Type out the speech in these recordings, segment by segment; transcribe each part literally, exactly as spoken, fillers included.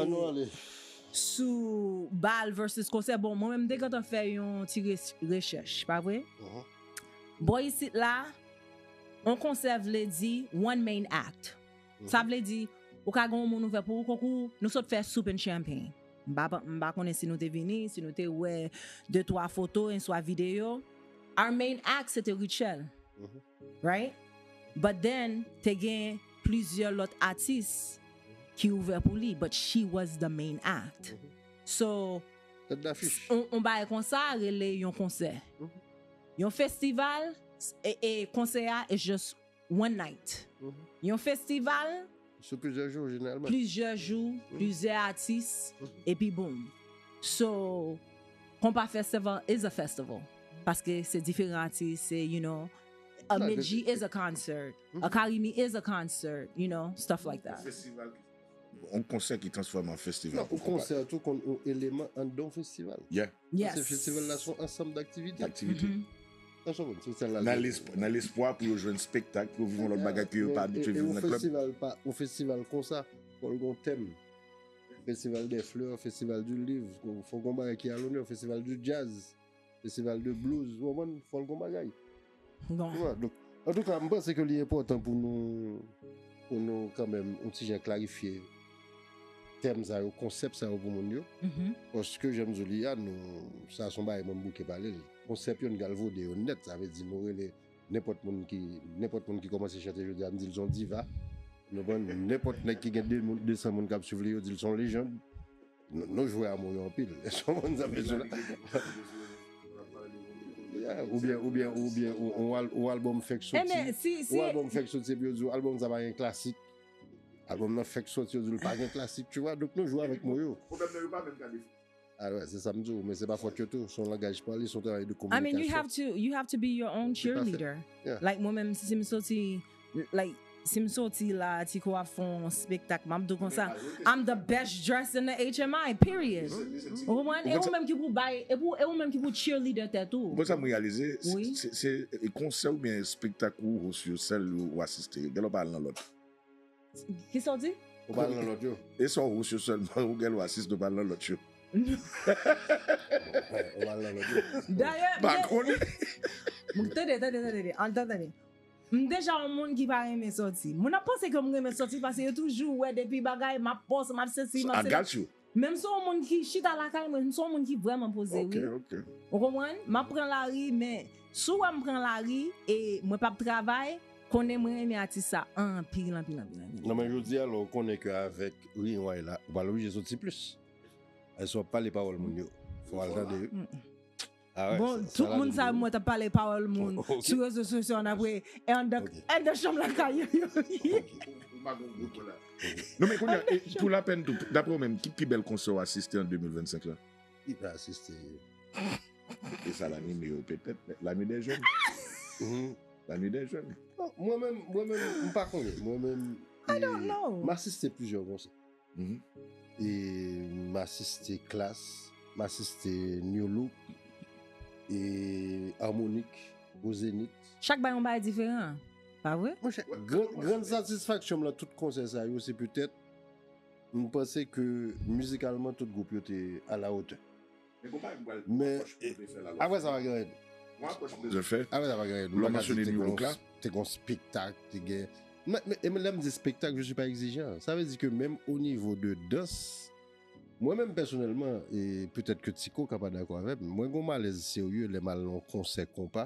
An nou ale. Sou bal versus konsè. Bon, mwen menm, m te gentan fè yon ti res- rechèch, pa vre? Mhm. Bò isit la, yon konsè vle di one main act. Sa vle di, ou ka gen yon moun ouvè pou ou, konkou, nou sot fè Soup and Champagne. M pa, m pa konnen si nou te vini, si nou te wè de twa foto, enswa videyo. Our main act, se te Rutshelle. Right? But then, te gen plizyè lòt atis ki ouvè pou li, but she was the main act. So, Tèt dafich. on, on bagay konsa rele yon konsè. Yon festival, e, e konsè a is just one night. Yon festival, Sou plizyè jou, jeneralman. Plizyè jou, plizyè atis, epi boom. So, Konpa Festival is a festival. Paske se diferan atis, se, you know, a Non, Medji de- is a concert, a Karimi is a concert, you know, stuff like that. Festival ki. Yon konsè ki transfòme an festival. Non, ou konsè tou konn yon eleman anndan yon festival. Yeah. Yes. Se festival la se yon ansanm d'aktivite. Aktivite. Nan son moun, se sèl la. Nan lesp- nan lespwa pou yo jwenn spektak, pou yo viv yon lòt bagay ke yo pa abitye viv nan klèb. Festival pa, yon festival konsa, fò l gon tèm. Festival des fleurs, festival du livre, fò gon bagay ki alone, festival du jazz, festival de blues, ou konprann, fò l gon bagay. Bon. Ou wè, donk, antouka, m panse ke li enpòtan pou nou, pou nou kanmenm, yon ti jan klarifye tèm sa yo, konsèp sa yo pou moun yo. Paske, jan m di w li a, nou, sa se yon bagay mwen m bouke pale l. Konsèp yo, n galvode yo nèt, sa vle di nou rele nenpòt moun ki, nenpòt moun ki kòmanse chante jodi a, n di l se yon diva. Nou pran nenpòt nèg ki gen de moun, de san moun k ap swiv li, yo di l se yon lejann. Nou, nou jwe a mo yo anpil. Èske w konprann sa m vle di w la? Yeah, oubyen, oubyen, oubyen, ou, ou, al- ou albòm fèk soti. Ebyen, si, si, Ou albòm fèk soti, epi yo di w albòm sa pa gen klasik. Albòm nan fèk soti, yo di w l pa gen klasik, tu vois. Donk nou jwe avèk mo yo. Pwoblèm nan yo pa menm ka defini. Ah ouais, se sa m di w, men se pa fòt yo tou. Se yon langaj pale, se yon travay de I mean, you kominikasyon. have to, you have to be your own Tout à fait. Cheerleader. Yeah. Like, mwen menm, si m soti, like, si m soti la, Tiko ap fè yon spektak, m ap di w konsa, I'm the best dressed in the H M I, period. Ou konprann? E ou menm ki pou bay, e pou, e ou menm ki pou cheerleader tèt ou. Bon, sa m reyalize, se- Wi. se se- e konsè oubyen spektak ou host yo sèl ou ou asiste, gen lè w pa al nan lòt. Kisa w di? Ou pa al nan lòt yo. E sa w host yo sèlman, ou gen lè w asiste, ou pa al nan lòt yo. Ou pa al nan lòt yo. Dayè, Pa konnen. Tande, tande, tande, tande. An, tande, tande. M deja yon moun ki pa renmen sòti. Moun ap panse ke m renmen sòti paske yo toujou wè depi bagay, m ap pòs, m ap sesi, m ap I sela. Got you. Men m se yon moun ki chita lakay mwen, m se yon moun ki vrèman poze, Ok, wi. ok. Ou konprann? M ap pran lari, men si w wè m pran lari e mwen p ap travay, konnen mwen renmen atis sa anpil, anpil, anpil, anpil. Non, men jodi a, lè w konnen ke avèk Riway la, ou pa oblije soti plis. Èske w ap pale pawòl moun yo? Fò w al tande yo. Ah ouais, Bon, sa- tout sa la moun de- sa mwen t ap pale pawòl moun Ok. sou rezo sosyo an apre, e anndan Ok. anndan chanm lakay yo. Ou pa gon gwo la. Non, men kounye a, e, pou lapèn tou, daprè w menm, ki pi bèl konsè w asiste an de mil vennsenk la? Ki pa asiste. E sa, la nuit yo petèt, la nuit des jeunes. Mhm. La nuit des jeunes. Non, mwen menm, mwen menm, m pa konnen. Mwen menm, I don't know. M asiste plizyè konsè. Mhm. E m asiste Klass, m asiste New Look, e Harmonik, o Zenith. Chak bay yon bagay diferan, pa vre? Monchè, gran, gran satisfaksyon m lan tout konsè sa yo, se petèt, m panse ke mizikalman tout gwoup yo te a la otè. Men konpa m pral Men, apwòch pou te fè la lòt. Apre sa pa gen anyen. Mwen apwòch pou te fè. Apre sa pa gen anyen. Ou la mansyone New Look la? Te gon spektak, te gen. Men, men, e men lè m di spektak, je suis pas exigeant. Sa vle di ke menm o nivo de dans, mwen menm pèsonèlman, e petèt ke Tiko ka pa dakò avè m, mwen gon malèz serye lè m al nan yon konsè konpa,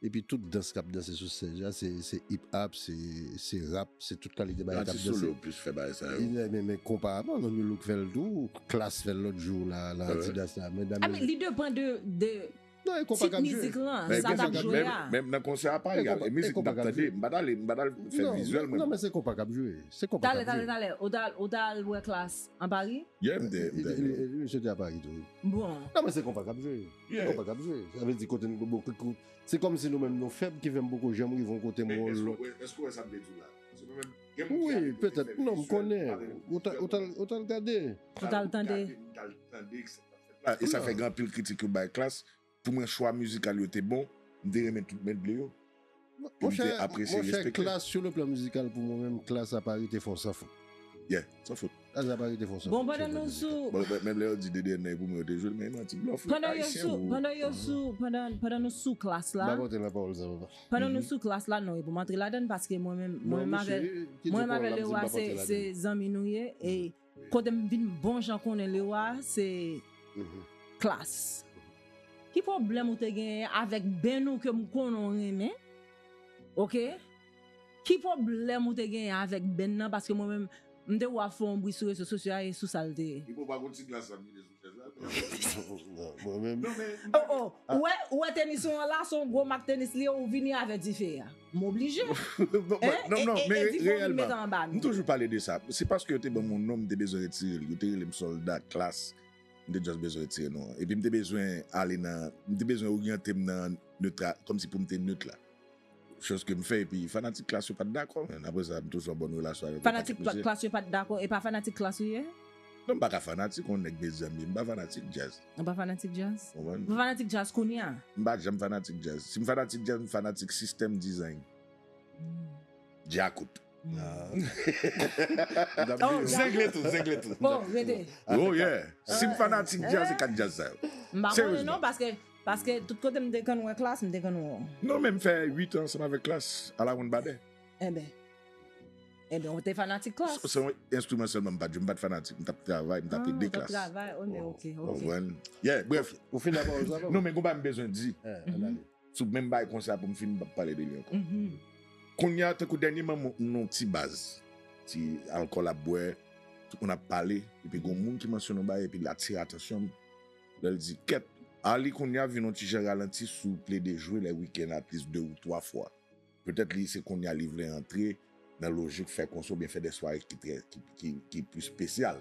epi tout dans k ap danse sou sèj la, se, se hip hop, se, se rap, se tout kalite bagay k ap Atis solo danse. yo plis fè bagay sa E yo. men, men, men konpa, non, non, New Look fè l tou, Klass fè l lòt jou la, la Ouais. Adidas la, men I mean, li depann de, de Non, e konpa tit k ap jwe. mizik lan, Men sa t ap menm- jwe menm- a. Menm nan konsè a Pari E a, konpa- e mizik e konpa n ap k ap tande, jwe. m pa t ale, m pa t al fè Non, vizyèl mwen. non, men se konpa k ap jwe. Se konpa k Talè, ap talè, jwe. talè. Ou t al, ou t al wè Klass an Pari? Yeah, m te, m te. Li- li- li- Misye te a Pari tou. Bon. Non, men se konpa k ap jwe. Yeah. Konpa k ap jwe. Sa vle di kote n bon, kote, se kòmsi nou menm nou fèb ki fè m poko janm rive yon kote mwen yon lòt. Èske w wè sa m te di w la? Paske mwen menm, gen moun ki Wi, ale pou petèt. te fè Non, m vizyèl, konnen. m pa te Ou ta- ou t al- ou t al gade. Ou t al tande. M t al tande sa k t ap fèt la. E sa fè gen anpil kritik yo bay Klass. Pou mwen, chwa mizikal yo te bon. M te renmen tout medley yo. E m te Monchè, apresye, monchè, respekte. Klass, sou le plan mizikal, pou mwen menm, Klass a pa rete fè yon san fot. Yeah, san fot. Azar pa rete fon sòt. Bon, pandan nou sou Bon, men, menm lè yo di D D N nan e pou mwen yo te jwe l, men manti blòf. Pandan yo sou, pandan yo sou, pandan, pandan nou sou klas la, Ba pote la pawòl sa, papa. Pandan nou sou klas la, non, e pou m antre ladan l, paske mwen menm, mwen menm avè, mwen menm avè Lewa se, se zanmi nou ye, e kote m vin bon jan konnen Lewa, se klas. Ki pwoblèm ou te genyen avèk benn ou ke m konnen w renmen? Oke? Ki pwoblèm ou te genyen avèk benn nan? Paske mwen menm, m te wè w ap fè yon bri sou rezo sosyo a, e sou sa l te ye. Li pou pa konn ti glas la m mete sou chèz la. Non, mwen menm. Non, men, Oh, oh, ou wè, ou wè tenis ou an la, se yon gwo mak tenis li ye, ou vini avè dife a. M oblije. Bon, Hein? non, E, non, e, men e dife w vin reyèlman, mete anba m nou. Toujou pale de sa. Se paske yo te ban m yon non, m te bezwen retire l. Yo te rele m sòlda klas. M te just bezwen retire non an. Epi m te bezwen ale nan, m te bezwen oryante m nan nèt la, kòmsi pou m te nèt la. Choz ke m fè, epi fanatik klas yo pa t dakò, men apre sa, m toujou an bòn relasyon avèk yo, Fanatik patik mesye. Klas yo pa t dakò, e pa fanatik klas ou ye? Non, m pa ka fanatik yon nèg mezanmi, m pa fanatik djaz. Ou pa fanatik djaz? Konprann? Ou pa fanatik djaz kounye a? M pa janm fanatik djaz. Si m fanatik djaz, m fanatik sistèm dizayn. Djakout. Ah. Oh, Zengle tou, zengle tou. Oh, rete. Oh, yeah. Si m fanatik djaz, se kat djaz sa yo. M pa konnen Seriously. Non, paske, paske tout kote m te konn wè klas, m te konn wè w. Non, men m fè uit an ansanm avèk klas, a la wonn badè. Enben. Enben, ou te fanatik klas. Se, se yon enstriman sèlman m pa t jwe, m pa t fanatik, m t ap travay, m t ap ede klas. Ah, travay, oh, men ok, ok. Konprann? Yeah, bref. Ou fin la pawòl sa, papa? Non, men gon bagay m bezwen di. Eh, ann ale. Sou menm bagay konsa pou m fin, m p ap pale de li ankò. Mhm. Kounye a, tankou dènyèman, m nan yon ti baz. Ti alkòl ap bwè, tout moun ap pale, epi gon moun ki mansyone yon bagay, epi l atire atansyon m. Lè l di, kèt, Arly kounye a vin yon ti jan ralanti sou plede jwe lè wikenn at least de ou twa fwa. Petèt li se kounye a li vle antre nan lojik fè konsè oubyen fè de sware ki trè, ki, ki, ki pli espesyal.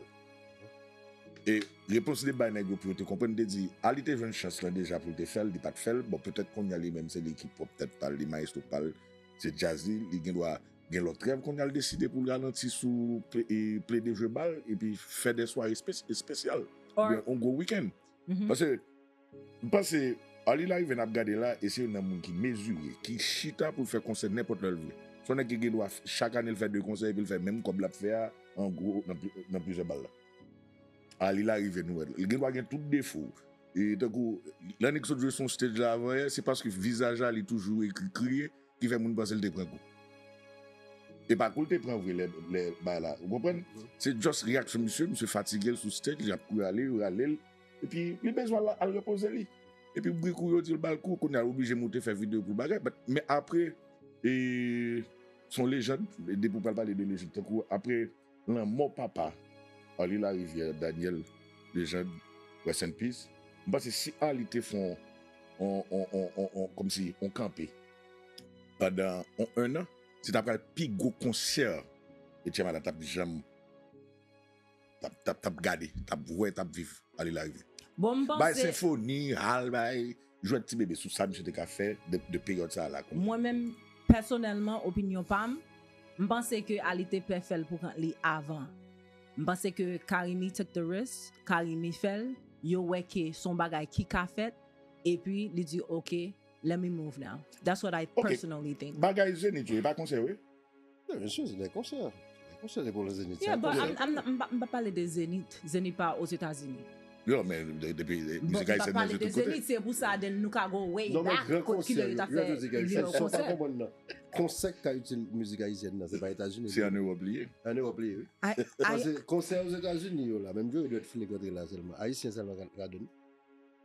E repons li te bay nèg yo pou yo te konprann, li te di, Arly te jwenn chans lan deja pou l te fè l, li pa t fè l. Bon, petèt kounye a li menm se li ki pwòp tèt pa l, li maestro pa l, se djaz li, li gen dwa gen lòt rèv, kounye a l deside pou l ralanti sou ple-, e, plede jwe bal, epi fè de sware espe-, espesyal. Oubyen yon gwo wikenn. Mhm. Paske m panse, Arly Larivière n ap gade la, e se youn nan moun ki mezire, ki chita pou l fè konsè nenpòt lè l vle. Se yon nèg ki gen dwa f-, chak ane l fè de konsè, epi l fè menm kòb l ap fè a, an gwo, nan pli-, nan plizyè bal la. Arly Larivière nou wè, li gen dwa gen tout defo. E tankou, lè nèg sot jwe sou yon stage la avan yè, se paske vizaj la, li toujou ekri kriye, ki fè moun panse l te pran kou. E pa kou l te pran vre lè, lè bagay la. Ou konprann? Mhm. Se just reyaksyon misye, misye fatige l sou stage, l ap kouri ale, yo rale l. Epi, li bezwen al, al repoze li. Epi, bri kou yo di l ba l kou, kounye a l oblije moute fè videyo pou bagay. But, men apre, e, se yon lejann, depi w pral pale de lejann, tankou apre lanmò papa Arly Larivière, Daniel Legend, rest in peace. M panse si Arly te fè on, on, on, on, on, on, kòmsi, on kanpe pandan on, un an, se ta pral pi gwo konsè Etchy Amada t ap janm, t ap, t ap, t ap gade, t ap wè, t ap viv Arly Larivière. Bon, m bay panse senfoni, al bay jwèt ti bebe sou sa misye te ka fè de, de peryòd sa a la kounye a. Mwen menm, pèsonèlman, opinyon pa m, m panse ke Arly te pè fè l pou kont li avan. M panse ke Carimi took the risk, Carimi fè l, yo wè ke se yon bagay ki ka fèt, epi li di, "Ok, let me move now." That's what I Ok. personally think. Bagay Zenith yo, e pa konsè yo ye? Non, mesye, se de konsè. Se de konsè de pou le Zenith. Yeah, but I'm, I'm not, m pa, m pa pale de Zenith. Zenith pa Ozetazini. Yo, men de-, depi, eh, Bon, mizik m pa ayisyèn nan pale jwe de tout kote. Zenith, se pou sa, then nou ka go way Non, men back, gran kot ki lè konsè, yo ta yo fè toujou di ke yo fè sa, sa pa konsè. Konprann nan. Konsè k ka itil mizik ayisyèn nan, se pa Etazini. Se an Ewòp li ye. An Ewòp li ye, wi. I, I, Paske konsè Ozetazini yo la, menm ke yo dwèt fin rantre la sèlman. Ayisyen sèlman ka, ka donn.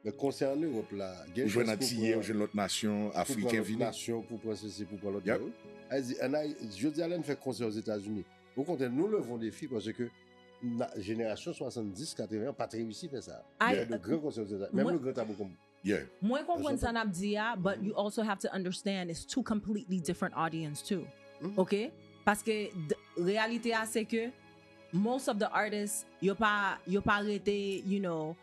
Men konsè an Ewòp la, gen Ou jwenn chans pou Antiyè, pran, ou jwenn lòt nasyon, pou pran Afriken lòt vini. Nasyon, pou pran sesi, pou pran lòt Yep. Bagay. Sa vle di, an Ayi-, jodi a, lè n fè konsè Ozetazini, okontrè, nou leve yon defi paske na-, jenerasyon swasanndis, katreven an pa t reyisi fè sa. Ay, Fè de gran konsè Ozetazini. Menm mwen, le Grand Tabou konm Yeah. mwen konprann sa n ap di a, but you also have to understand it's two completely different audience too. Mhm. Ok? Paske d-, reyalite a se ke most of the artists, yo pa, yo pa rete, you know,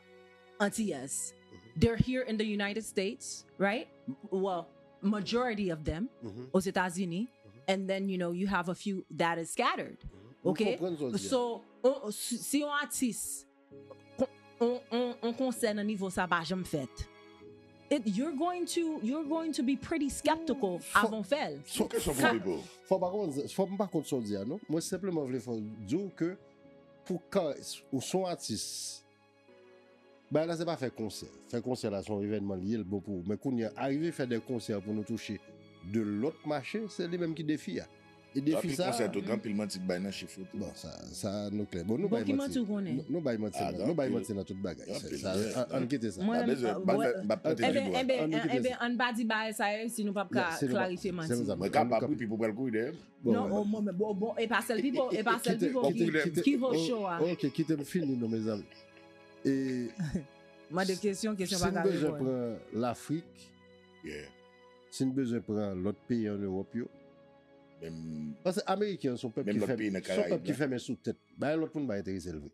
Antilles. Mhm. They're here in the United States, right? M-, well, majority of them, Mhm. Ozetazini, Mhm. and then, you know, you have a few that is scattered. Mhm. M Ok? konprann sa w di a. So, on, si, si yon atis, on, on, on, on konsè nan nivo sa pa janm fèt, it, you're going to, you're going to be pretty skeptical Fò, avan w fè l. fò, Focus on fò, people. Fò pa konn, fò m pa kont sa w di a, non. Mwen senpleman vle fè w di w ke pou ka ou son atis, bagay la se pa fè konsè. Fè konsè la se yon evènman li ye, l bon pou ou. Men kounye a, arive fè de konsè pou nou touche de lòt mache, se li menm ki defi a. E defi sa. Anpil konsè tou, gen anpil manti k bay nan chif yo tou. Bon, sa, sa nou klè. Bon, nou bay manti. Bon, ki manti ou konnen? Nou bay manti, nou bay manti nan tout bagay. Sa, an kite sa. Mwen menm, enben, enben, an pa di bagay sa yo si nou p ap ka klarifye manti. Mwen kapab wi, Pipo pral kouri dèyè m. Non, bon, bon, e pa sèl Pipo, e pa sèl Pipo ki, ki ho show a. Ok, kite m fini non, mezanmi. E mande kesyon, kesyon pa ka reponn. Si n bezwen pran Lafrik, si n bezwen pran lòt peyi ann Ewòp yo, paske Ameriken an se yon pèp ki fèmen sou tèt. Bagay lòt moun pa enterese l vre.